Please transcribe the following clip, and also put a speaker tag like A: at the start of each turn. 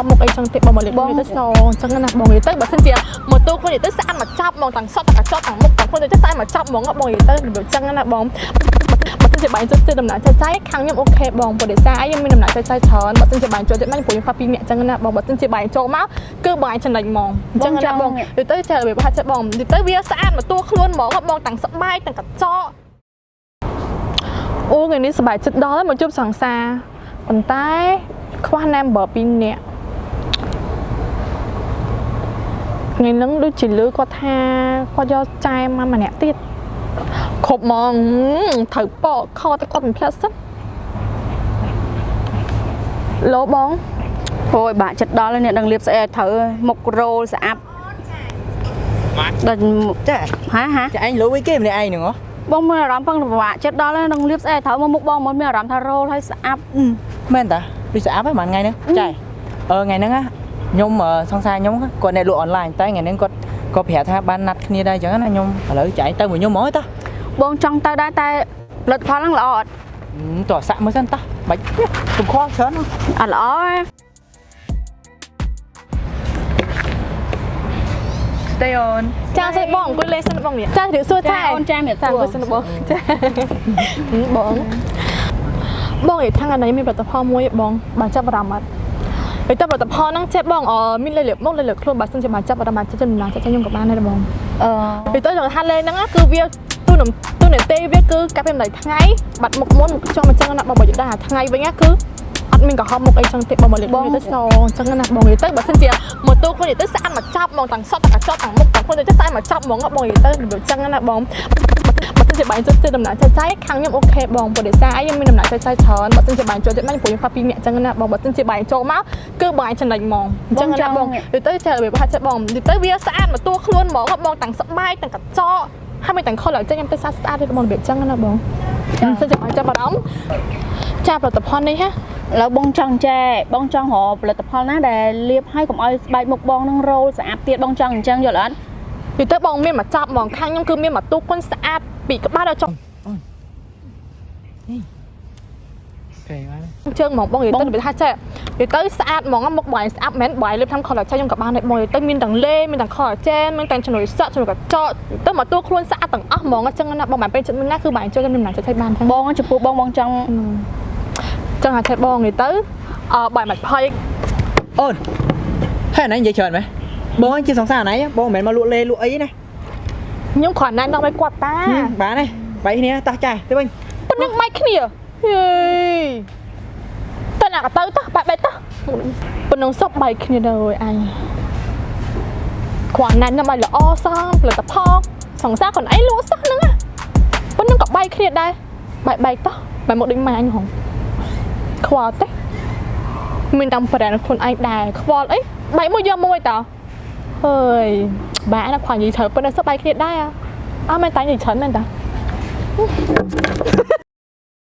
A: មុខអីចឹងទេបងមកលេបបងទៅសអញ្ចឹងណាបងនិយាយទៅបើសិនជាម៉ូតូខ្លួននិយាយទៅស្អាតមកចាប់ហ្មងទាំងសក់ទាំងកញ្ចក់ទាំងមុខទាំងខ្លួនទៅស្អាតមកចាប់ហ្មងបងនិយាយទៅរបៀបចឹងណាបងបើសិនជាបាយចូលចិត្តដំណើរចែកចែកខាងខ្ញុំ OK បងព្រោះដោយសារអីខ្ញុំមានដំណើរចែកចែកច្រើនបើសិនជាបាយចូលចិត្តមិនព្រោះខ្ញុំផាពីរនាក់ចឹងណាបងបើសិនជាបាយចូលមកគឺបងឯងចំណេញហ្មងអញ្ចឹងណាបងនិយាយទៅចេះរបៀបហាត់ចិត្តបងនិយាយទៅវាស្អាតមកតួខ្លួនហ្មងបងទាំងស្បែកទាំងកញ្ចក់អូថ្ងៃនេះសប្បាយចិត្តដល់មកជួបសង្សារប៉ុន្តែខ្វះ number 2នាក់ ថ្ងៃហ្នឹងដូចជាលឺគាត់ថាគាត់យកចែមកម្នាក់ទៀតគ្រប់ហ្មងត្រូវប៉កខទៅគាត់មិនផ្លែសិនឡូបង
B: អូយបាក់ចិត្តដល់ហើយអ្នកនឹងលាបស្អីឲ្យត្រូវមុខរោលស្អាប់ដល់
C: ចា
B: ហាហា
C: ចាឯងលូអីគេម្នាក់ឯងហ្នឹងហ៎
B: បងមានអារម្មណ៍ពឹងពិបាកចិត្តដល់ហើយនឹងលាបស្អីឲ្យត្រូវមកមុខបងមិនមានអារម្មណ៍ថារោលហើយស្អាប់
C: មែនតាដូចស្អាប់ហ្នឹងមួយថ្ងៃហ្នឹងចាអឺថ្ងៃហ្នឹងណាខ្ញុំសង្សារខ្ញុំគាត់អ្នកលក់អនឡាញតែថ្ងៃហ្នឹងគាត់ក៏ប្រាប់ថាបានណាត់គ្នាដែរអញ្ចឹងណាខ្ញុំឥឡូវចាឯងទៅមួយខ្ញុំហ្មងតា
B: បងចង់ទៅដែរតែផលិតផលហ្នឹងល្អអត់
C: តោះសាក់មើលសិនតាបាច់កុំខ្វល់ច្រើន
B: អត់ល្អទេ
C: ទេអូន
A: ចាសួរបងអង្គុយលេងសិនបងនេះចាជម្រាបសួរចា
B: អូនចាមាន
A: ចាអង្គុយសិនបងចាបងបងនិយាយថាថ្ងៃនេះមានផលិតផលមួយបងបានចាប់អារម្មណ៍អត់ហើយតែផលិតផលហ្នឹងចេះបងអមានលេខមុខលេខខ្លួនបើសិនជាបានចាប់អារម្មណ៍ចិត្តចំណាចិត្តខ្ញុំក៏បានដែរបង
B: អឺ
A: ពីទៅចង់ថាលេងហ្នឹងគឺវាទូនទូនទេវាគឺកាប់ពីម្ល៉េះថ្ងៃបាត់មុខមុនមុខចង់មកចឹងណាបងបើយដល់ថ្ងៃវិញណាគឺអត់មានក្រហមមុខអីចឹងទេបងមកលេបបងទៅសអញ្ចឹងណាបងនិយាយទៅបើសិនជាម៉ូតូខ្លួននិយាយទៅស្អាតមកចាប់ហ្មងទាំងសក់ទាំងកញ្ចក់ទាំងមុខទាំងខ្លួនទៅស្អាតមកចាប់ហ្មងបងនិយាយទៅរបៀបចឹងណាបងបើសិនជាបាយចូលចិត្តដំណើរចែកចែកខាងខ្ញុំ OK បងព្រោះដោយសារអីខ្ញុំមានដំណើរចែកចែកច្រើនបើសិនជាបាយចូលចិត្តមិនព្រោះខ្ញុំផាពីរនាក់ចឹងណាបងបើសិនជាបាយចូលមកគឺបងឯងចំណេញហ្មងអញ្ចឹងណាបងនិយាយទៅចេះរបៀបហាត់ចិត្តបងនិយាយទៅវាស្អាតមកតួខ្លួនហ្មងបងទាំងស្បែកទាំងកញ្ចក់ហើយមិនទាំងខុសឡើយចឹងខ្ញុំទៅស្អាតស្អាតទេបងរបៀបចឹងណាបងសិនជាបាយចាប់អារម្មណ៍ចាផលិតផលនេះហ่ะ
B: ឥឡូវបងចង់ចែបងចង់រកផលិតផលណាដែលលាបឲ្យកុំឲ្យស្បែកមុខបងនឹងរោលស្អាប់ទៀតបងចង់អញ្ចឹងយល់អត់
A: ពីទៅបងមានមកចាប់ហ្មងខាងខ្ញុំគឺមានមកទូគុណស្អាតពីក្បាលដល់ចុង
C: គេបាន
A: ជើងហ្មងបងនិយាយទៅរបៀបថាចេះនិយាយទៅស្អាតហ្មងមុខបងស្អាតមែនបងលេបតាម collagen ខ្ញុំក៏បានដែរបងនិយាយទៅមានទាំងលេមានទាំង collagen មានទាំងជំនួយសក់ជំនួយកញ្ចក់ទៅមកទូខ្លួនស្អាតទាំងអស់ហ្មងអញ្ចឹងណាបងបានពេលចិត្តមួយណាគឺបងចូលខ្ញុំណាចិត្តឲ្យបានអញ្ចឹង
B: បងចំពោះបងបងចង់
A: ចឹងអាឆេបងនិយាយទៅអឺបាយមិនភ័យ
C: អូនហើយអានេះនិយាយច្រើនមែនបងជាសង្សារអានេះបងមិនមែនមកលក់លេលក់អីណា
A: ខ្ញុំគ្រាន់ណែនាំឲ្យគាត់តា
C: បានទេបាយគ្នាតោះចាទៅវិញ
A: ប៉ុណ្្នឹងបាយគ្នាហេតើណាក៏ទៅតោះបាយបែកតោះប៉ុណ្្នឹងសពបាយគ្នាទៅអញគ្រាន់ណែនាំឲ្យល្អសោះផលិតផលសង្សារខ្លួនឯងលក់សោះហ្នឹងណាប៉ុណ្្នឹងក៏បាយគ្នាដែរបាយបែកតោះបាយមកដូចម៉ែអញហងខ្វល់ទេមានតាមប្រែនខ្លួនឯងដែរខ្វល់អីបាយមួយយកមួយតើហើយបាក់ណាខ្វល់និយាយត្រូវប៉ុណ្្នឹងសពបាយគ្នាដែរអើមែនតានិយាយច្រើនមែនតា